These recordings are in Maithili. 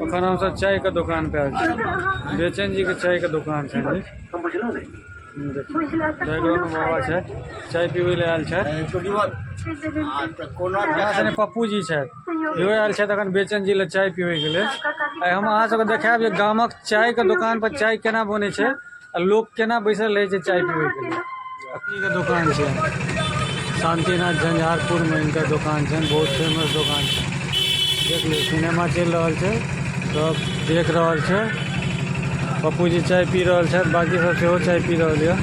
अखन हमसब चायके दोकान पे आयल छी। बेचन जी के चायके दोकान छनि ई। बैकग्राउंड में बाबा छथि, चाय पीबै लए आयल छथि। हमरा सने पप्पू जी छथि, इहो आयल छथि अखन बेचन जी लए चाय पीबैके लेल। आइ हम अहाँ सबके देखायब जे गामक चायके दोकान पर चाय केना बनै छै आ लोक केना बैसल रहै छै चाय पीबैके लेल। के दोकान छै शांतिनाथ झंझारपुर में इनकर दोकान छै, बहुत फेमस दोकान छै। देख लियौ सिनेमा चलि रहल छै, सब देख रहल छै। पप्पू जी चाय पी रहल छथि, बाकी सब सेहो चाय पी रहल यऽ।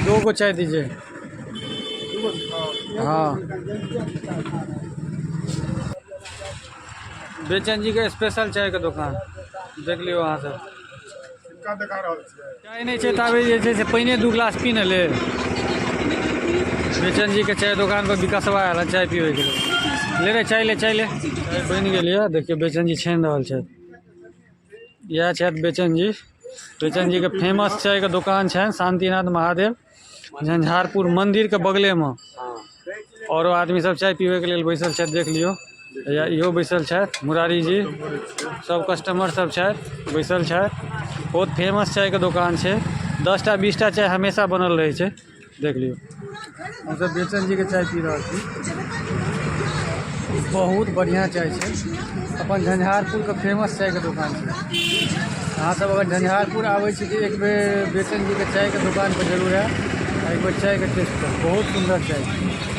दो गो चाय दीजिए। हाँ, बेचन जी के स्पेशल चाय के दोकान देख लियौ अहाँ सब। देखा रहल छियै। चाय नहि छै ताबे जे छै से पानिए 2 गिलास पी ने ले। बेचन जी के चाय दोकान पर विकासवा आयल हन चाय पीबैके लेल। ले रे चाय ले, चाय ले। चाय बनि गेल यऽ, देखियौ बेचन जी छानि रहल छथि। इएह छथि बेचन जी। बेचन जी के फेमस चाय के दोकान छनि शांतिनाथ महादेव झंझारपुर मंदिर के बगले में। औरो आदमी सब चाय पीबे के लेल बैसल छथि, देख लियौ। या इहो बैसल छथि मुरारी जी, सब कस्टमर सब छथि बैसल छथि। बहुत फेमस चाय के दोकान छै, 10टा 20टा चाय हमेशा बनल रहै छै, देख लियौ। हमसब बेचन जी के चाय पी रहल छी, बहुत बढ़िया चाय छै। अपन झंझारपुर के फेमस चाय के दोकान छै। अहाँ सब अगर झंझारपुर आबै छी तऽ एक बेर बेचन जी के चाय के दोकान पर जरूर आयब, एक बेर चाय के टेस्ट करू, बहुत सुन्दर चाय छै।